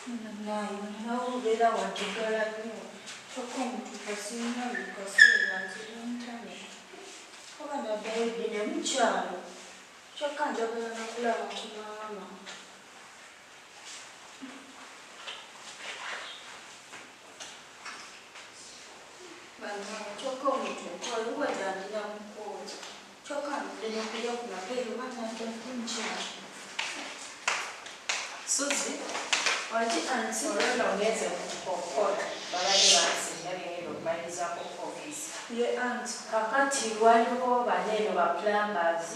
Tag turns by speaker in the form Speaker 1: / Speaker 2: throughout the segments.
Speaker 1: Naye nawe obeera wanjagala nnyo kyokka omutuufu sirina buli kaseera nzibuntamye oba naddayo ddi ne mu kyalo kyokka njagala nakulaba ku maama. Bannange kyokka omutuufu oyo obwedda ndira mu kkooti kyokka ndudde n'okulya ku mabeere oba nadda ddi mu kyalo.
Speaker 2: Suzi,
Speaker 1: Wangi anti.
Speaker 2: Olwo nno ngenze okukola babadde bansinga byengenda okumalirizaako ku ofiisi.
Speaker 1: Ye anti.
Speaker 2: Kakati waliwo bano eno ba plumbers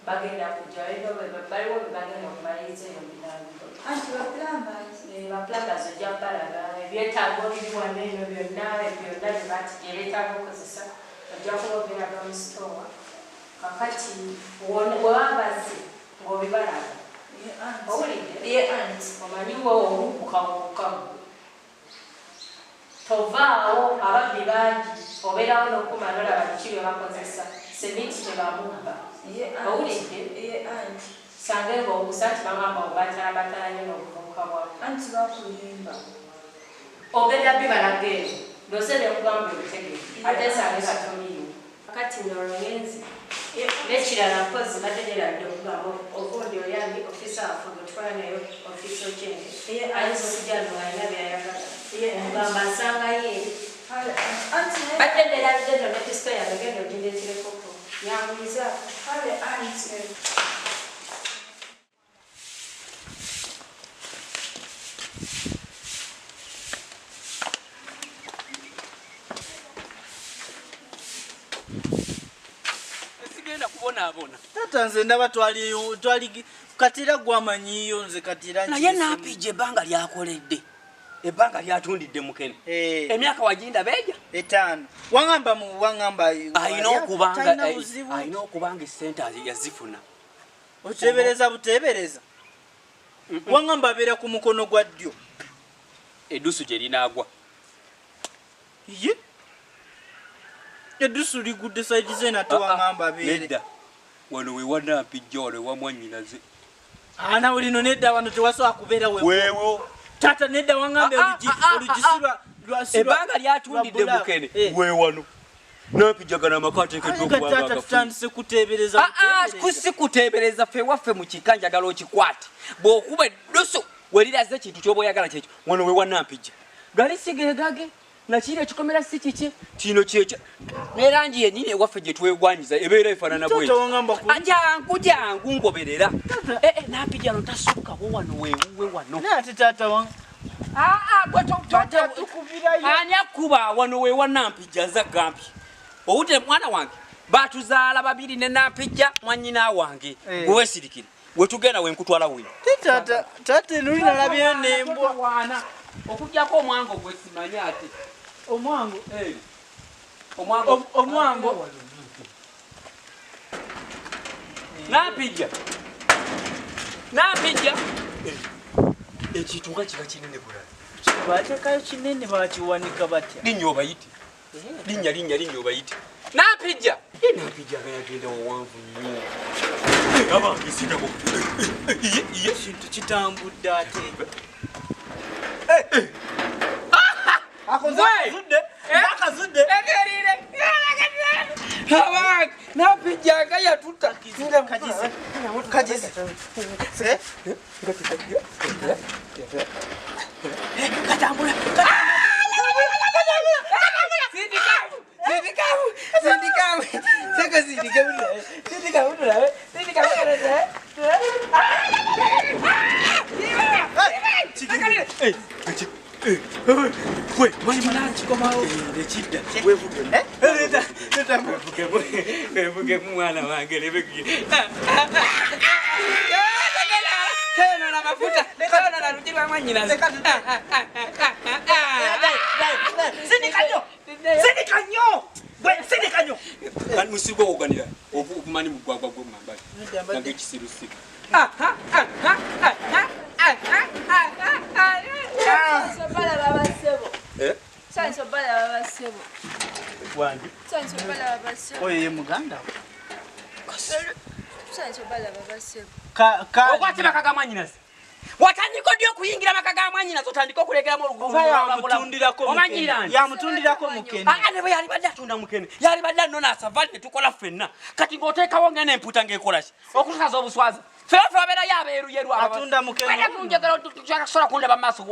Speaker 2: bagenda kujja waliwo baliwo bye bagenda okumaliriza eyo mu binaabiro.
Speaker 1: Anti ba plumbers.
Speaker 2: Eh, ba plumbers ojja kubalaga ebyetaago biri wano eno byonna byonna bye bati bye beetaaga okukozesa ojja kuba obiraga mu sitoowa. Kakati wona bwe baba bazze ng'obibalaga.
Speaker 1: Ye anti.
Speaker 2: Owulidde?
Speaker 1: Ye anti.
Speaker 2: Omanyi wo owuukabuuka ggwe. Tovaawo ababbi bangi obeerawo n'okuma nolaba biki bye bakozesa seminti tebamubba.
Speaker 1: Ye anti.
Speaker 2: Owulidde?
Speaker 1: Ye anti.
Speaker 2: Sange ng'owuusa nti bangamba obatalabatala nnyo n'obuvubuka bwako.
Speaker 1: Anti bakulimba.
Speaker 2: Ogenda bibalaga eyo ndowooza byekugamba obitegeera ate nsange nga toliiwo. Kakati nno olwo ngenze. N'ekirala mpozzi mbadde neerabidde okugamba ogundi oyo ani ofiisa waffe gwe tukola naye ofiisa Okyenge ayinza okujja wano ng'alina by'ayagala. Omugamba nsangayo eri.
Speaker 1: Kale anti naye.
Speaker 2: Mbadde neerabidde nno ne pisito yange genda ogindeeterekoko. Yanguyizaako.
Speaker 1: Kale anti.
Speaker 3: Sigenda kubonaabona.
Speaker 4: Taata nze ndaba twali twali kati era gwamanyiyo nze kati era
Speaker 3: naye Nampijja ebbanga lyakoledde ebbanga lyatundidde mukene
Speaker 4: Eh.
Speaker 3: emyaka waginda beeja
Speaker 4: 5 wangamba mu wangamba
Speaker 3: alina okubanga
Speaker 4: talina buzibu
Speaker 3: alina okubanga esente yazifuna.
Speaker 4: Oteebereza buteebereza wangamba abeera ku mukono gwa ddyo
Speaker 3: Eddusu gye linaagwa.
Speaker 4: Ye eddusu ligudde saidi ze nate wangamba abeere
Speaker 3: Nedda, wano wewa Nampijja, wano ewa mwannyinaze.
Speaker 4: Nawe lino nedda, wano tewasobola kubeera wewo.
Speaker 3: Weewo.
Speaker 4: Taata nedda wangamba
Speaker 3: Ah, ah,
Speaker 4: olugi
Speaker 3: ah, ah,
Speaker 4: olugi
Speaker 3: ah.
Speaker 4: si lwa si lwa
Speaker 3: Ebbanga lyatundidde
Speaker 4: lwa black.
Speaker 3: mukene
Speaker 4: Eh.
Speaker 3: weewano Nampijja gano amaka ateekeddwa
Speaker 4: Aye nga
Speaker 3: okubanga
Speaker 4: taata
Speaker 3: agafu.
Speaker 4: tutandise kuteebereza
Speaker 3: Ah, ah,
Speaker 4: buteebereza.
Speaker 3: si kuteebereza ffe waffe mu kika njagala okikwate bw'okuba eddusu weriraze ekintu ky'oba oyagala kyekyo wano wewa Nampijja gali si gegage nakiri ekikomera si kiki kino kyekyo n'erangi yennyini ewaffe gye twegwanyiza ebeera efaanana
Speaker 4: Taata
Speaker 3: bweti.
Speaker 4: wangamba ku-
Speaker 3: Ah, jangu jangu ngoberera. Eh, eh, Nampijja no tasukkawo wano weewuwe wano.
Speaker 4: Naye ate taata wang
Speaker 3: Ah, ah, gwe
Speaker 4: Taata tukubirayo.
Speaker 3: Ani akuba wano wewa Nampijja nza gambye owulire mwana wange batuzaala babiri ne Nampijja mwannyina wange
Speaker 4: Eh.
Speaker 3: gwe weesirikire wetugenda wenkutwala wino.
Speaker 4: Taata taata eno nalabyeyo n'embwa.
Speaker 3: Waana okugyako omwango gwe simanyi ate
Speaker 4: Omwango.
Speaker 3: Eh. Omwango.
Speaker 4: Omwango.
Speaker 3: Nampijja Nampijja ekintu nga kiba kinene bulala.
Speaker 4: Bateekayo kinene bakiwanika batya?
Speaker 3: Linnya obayite linnya linnya linnya obayite Nampijja. Ye Nampijja nga yagenda wawanvu nnyo. Abange sirabo iye iye
Speaker 4: Kintu kitambudde ate. Akoze akazudde. Akazudde.
Speaker 3: Abange Nampijja nga yatuta.
Speaker 4: Kagize. Kagize. Eh?
Speaker 3: Katambula. Sindikamu, sindikamu, sindikamu. Seko sindikamu, sindikamu, sindikamu, Wevugemu mwana wange kenona mafuta kenona lugi lwa mwannyinaze.
Speaker 4: Sindika nnyo. Sindika nnyo. Gwe sindika nnyo.
Speaker 3: Musigo oganira obumanyi mugwagwa gwe mwambali nange ekisirusiru.
Speaker 1: Balaba bassebo.
Speaker 3: Eh?
Speaker 1: Sanyusa balaba bassebo.
Speaker 4: Wange.
Speaker 1: Sanyusa balaba bassebo.
Speaker 4: Oyo ye muganda we.
Speaker 1: Sanyusa balaba bassebo.
Speaker 4: Ka ka
Speaker 3: Okwate bakaga mwannyinaze Watandika ddi okuyingira amaka ga mwanyinaze otandika okulegeramu
Speaker 4: oluguyamutundirako mukene?
Speaker 3: Ne bwe yalibadde atunda mukene, yalibadde annona asavali ne tukola ffenna. Kati ng'oteekawo ngene empuuta ng'ekola ki? Okusaza obuswaza. Ffe babeerayo abeeruyeru
Speaker 4: atunda mukene.
Speaker 3: Sobola kundaba maaso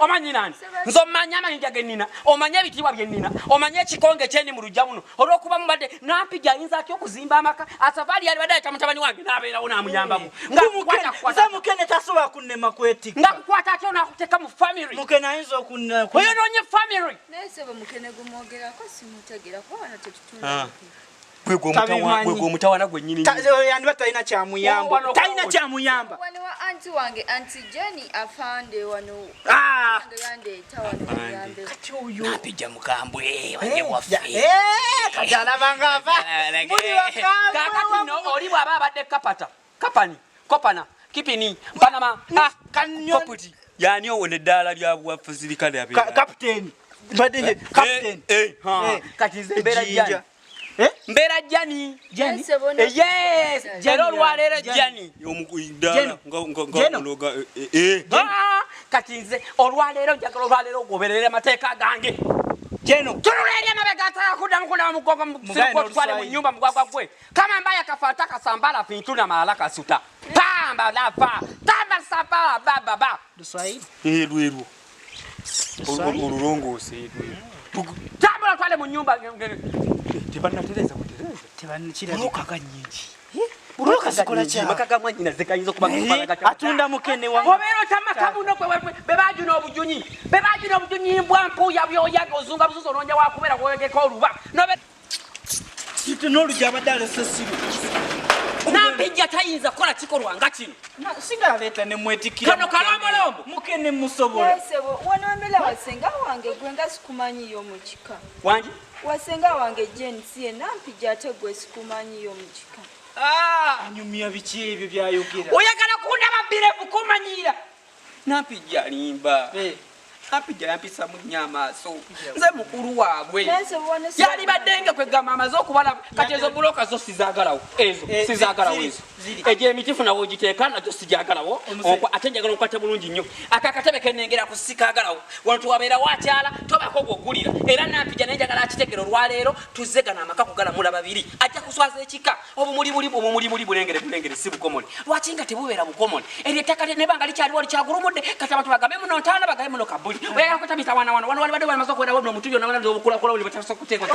Speaker 3: omanyi nani? Nze ommanyi amayinja ge nnina, omanyi ebitiibwa bye nnina, omanyi ekikonge kyendi mu luggya muno. Olw'okuba mubadde Nampijja ayinza atya okuzimba amaka? Asavaali yalibadde ayita mutabani wange n'abeerawo n'amuyambamu.
Speaker 4: Nze mukene tasobola kunnema kwetikka.
Speaker 3: Nga kukwata atya n'akuteeka mu family?
Speaker 4: Mukene ayinza okunna.
Speaker 3: Oyonoonye family.
Speaker 1: Naye ssebo mukene gumwogerako simutegeera kuba wano tetutunda.
Speaker 3: Gwe omutawana gwennyini.
Speaker 4: Yandiba talina kyamuyamba. Talina kyamuyamba.
Speaker 1: Wano wa anti wange, anti Jenny afande wano. Yandeeta wano muyambe.
Speaker 4: Kati oyo
Speaker 3: Nampijja mukambwe wange waffe.
Speaker 4: Kati alaba ng'ava. Muli bakambwe.
Speaker 3: Kaakati nno oli bw'aba abadde kapata, kapani, kopana, kipini, mpanama, koputi. Yani owo neddaala lya bwafusirikale abeera.
Speaker 4: Kapiteeni. Mbadde kapiteeni.
Speaker 3: Kati nze mbeera Jani. Mbeera Jani.
Speaker 4: Jani.
Speaker 3: Yes, era olwaleero Jani. Kati nze olwaleero njagala olwaleero ogoberere amateeka gange.
Speaker 4: Jeno.
Speaker 3: Tunula eri amabega atakuddamu kundaba mugongo musirikotwale mu nnyumba mugwagwa gwe. Kama mbaya kafanta kasambala fintuna maala kasuta. Pamba lafa. Tamba sambala baba ba.
Speaker 4: Luswahili.
Speaker 3: Lwerwo. Olulongoose lwerwo. Tambula otwale mu nnyumba. Tebannatereeza butereeza.
Speaker 4: Tebanakirabika.
Speaker 3: Nyingi.
Speaker 4: Buloka zikola kya?
Speaker 3: Maka ga mwannyina ze gayinza okuba
Speaker 4: atunda mukene wa.
Speaker 3: Obeera otamaka buno be baajuna obujunyi. Be baajuna obujunyi mbwa mpuuya byoyaga ozunga bususu onoonya wakubeera kweyogeka oluba.
Speaker 4: N'oluggi abadde alese siru.
Speaker 3: Nampijja tayinza kukola kikolwa nga kino.
Speaker 4: Singa aleeta ne mwetikira.
Speaker 3: Kano kalombolombo.
Speaker 4: Mukene musobola.
Speaker 1: Ssebo wano embeera wasenga wange gwe nga sikumanyiyo mu kika.
Speaker 3: Wangi?
Speaker 1: Wasenga wange Jane si ye Nampijja ate gwe sikumanyiyo mu kika.
Speaker 4: Anyumya biki ebyo byayogera?
Speaker 3: Oyagala kundaba birevu kumanyiira. Nampijja alimba. Nampijja yampisamu nnyo amaaso. Nze mukulu waabwe. Yalibadde nga kwegamba amaze okubalaba. Kati ezo buloka zo sizaagalawo. Ezo sizaagalawo ezo. Egyo emiti nawo ogiteeka nazo sigyagalawo. Ate njagala okwate bulungi nnyo. Aka akatebe ke nnengera ku sikaagalawo. Wano tuwabeerawo akyala tobako gw'ogulira. Era Nampijja naye njagala akitegere olwaleero tuzze gano amaka kugalamula babiri. Ajja kuswaza ekika. Obumuli buli obumuli muli bulengere bulengere si bukomole. Lwaki nga tebubeera bukomole? Eryo ettaka nebanga likyaliwo likyagulumudde kati abantu bagambe muno ntaana bagambe muno kabuli. Oyagala kutabisa wana wano wano walibadde bamaze okubeerawo buno omuti byonna wano obukulakola buli batasobola kuteeka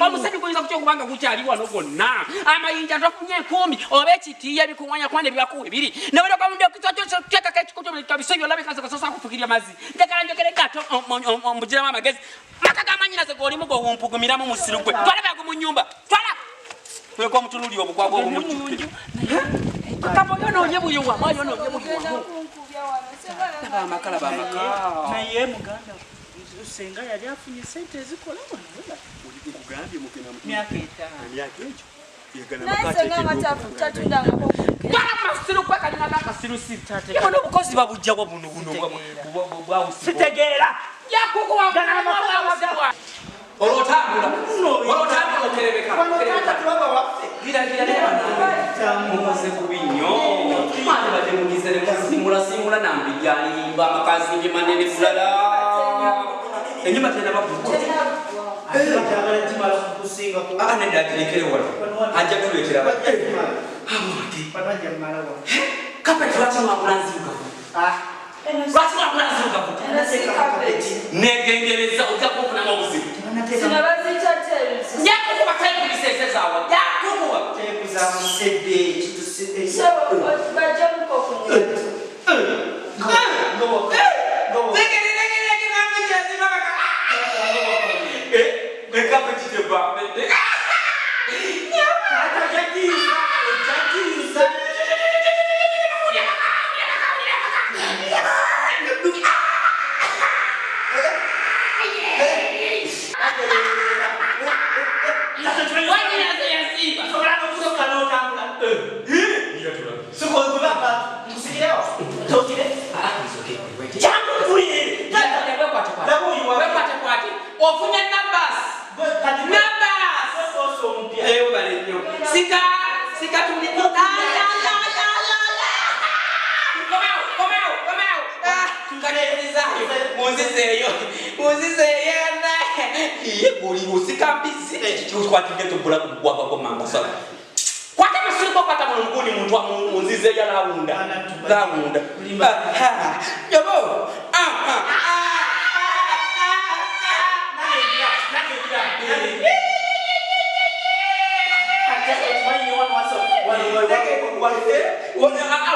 Speaker 3: omusajja guyinza kutya okubanga gukyali wano gwonna. Amayinja tofunye enkumbi oba ekitiiyo ebikuŋŋaanya kubanga ebibakuwa ebiri. Newera ekikuteekako byonna bikasobola kufukirira mazzi. Njagala njogere gato ombugiramu amagezi. Maka ga mwannyinaze g'olimu g'owumpugumiramu musiru gwe. Twala byago mu nnyumba. Twala. Tweka omutunuli obugwagwa obumujjudde. Kamo yonoonye buli wamu, yonoonye buli wamu. Laba amaka, laba amaka.
Speaker 4: Naye muganda senga yali afunye ssente ezikola wano.
Speaker 3: Nkugambye mugenda mu
Speaker 4: myaka etaano.
Speaker 3: Emyaka egyo.
Speaker 1: Naye senga nga tatundangako.
Speaker 3: Twala masiru kwe kalina akasirusiru. Yebo n'obukozi babujjawa buno buno bwawusibwa.
Speaker 4: Sitegeera.
Speaker 3: Yakukuwa bwawusibwa. Olwotambula. Olwotambula okerebeka.
Speaker 4: Wano taata tulaba waffe.
Speaker 3: Gira gira naye bannange. Mukoze bubi nnyo. Mwali badde mugize ne musimula simula Nampijja alimba amakazinge manene bulala. Ennyumba terina bakukola. Nedda agirekere wano. Ajja tuleetera kapeti lwaki mwagula nzirugavu? Lwaki mwagula nzirugavu? Negendereza ojja kunfunamu obuzibu.
Speaker 1: Zino baziyita teeruzi.
Speaker 3: Njakukuba teepu zaawa. Njakukuba.
Speaker 4: Teepu za musedde
Speaker 1: Ssebo bajjamuko ku mutwe.
Speaker 3: Ofunye numbers. Numbers. Ewe bale nnyo. Sika sika tuli. Komawo, komawo. Nzizaayo, munzizeeyo, munzizeeyo. Iye guli osika mbizi kikwatidde tobula ku mugwagwa gwa mambasa. Kwata masiriko, kwata muno mugundi muntu munzizeeyo lawunda lawunda yobo.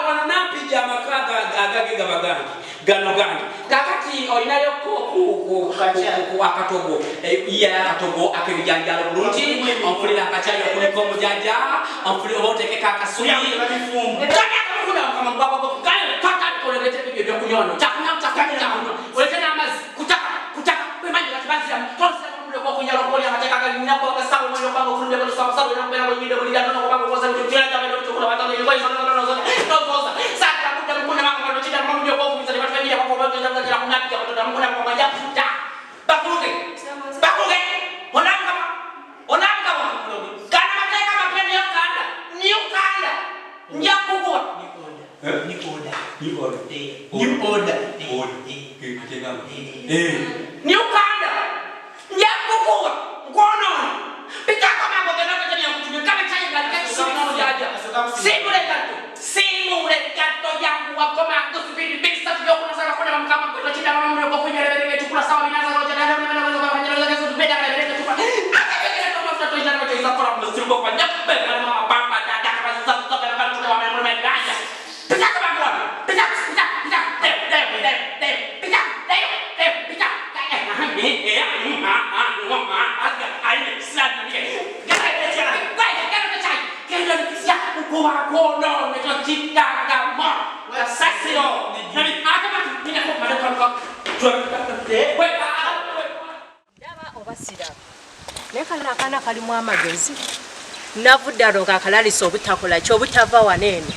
Speaker 3: Wano nampija amaka agage gaba gange gano gange. Kakati olinayo akatogo ya akatogo ak'ebijanjalo bulungi, onfulira akacyayi okuliko omujanja, onfulira oba otekeko akasuli ebyokunywa wano kyakunywa kyakunywa kyakunywa, olete n'amazzi kutaka kutaka bwemanyi kati baziramu tonsiramu okunyala okubolya amateeka galina kwagasawo omwenda okubanga ofulumye bolusamusawo olina kubeera bwenyinde bulira nono kubanga okoza bakuluke bakuluke onangaba onangaba gana mateeka mapya niyokanda niyokanda nja kukuba.
Speaker 4: New order.
Speaker 3: New order.
Speaker 4: New order.
Speaker 3: Niyokanda nja kukuba nkwonoona bitako mango genakataniyakutumye simbula engatto, simbula engatto, yanguwako mangu sipidi bisatu byokunasala kunaba mukama
Speaker 2: Ndaba oba siraba, naye kano akaana kalimu amagezi. Navudde ano nga akalalisa obutakola ki, obutava wano eno,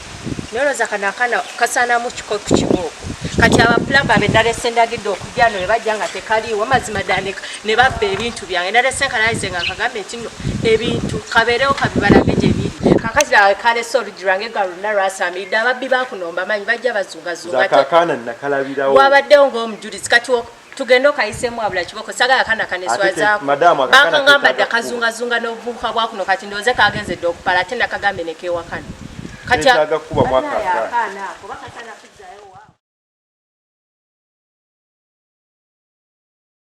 Speaker 2: naye olowooza kano akaana kasaanamu kiko ku kibooko. Kati abapulamba be nalese ndagidde okujja no ne bajja nga tekaliiwo, mazima ddala ne babba ebintu byange. Nalese nkalalise nga nkagambye nti nno ebintu kabeerewo kabibalage gye biri. Kakati laba kalese oluggi lwange nga lwonna lwasamiridde. Ababbi bakuno mbamanyi, bajja bazungazunga.
Speaker 5: Ate akaana nakalabirawo.
Speaker 2: Wabaddewo ng'omujulizi. Kati tugende okayiseemu abula kiboko, sagala kana kaneswazaako.
Speaker 5: Madaamu, akakaana
Speaker 2: Bankangamba dda
Speaker 5: keetaaga kukuba.
Speaker 2: Kazungazunga n'obuvubuka bwakuno. Kati ndowooze kagenze dda okupala, ate nakagambye nekewakano. Kati
Speaker 5: Keetaaga kukubamu
Speaker 2: bannaaye
Speaker 5: akaakaana.
Speaker 2: Akaana ako baka-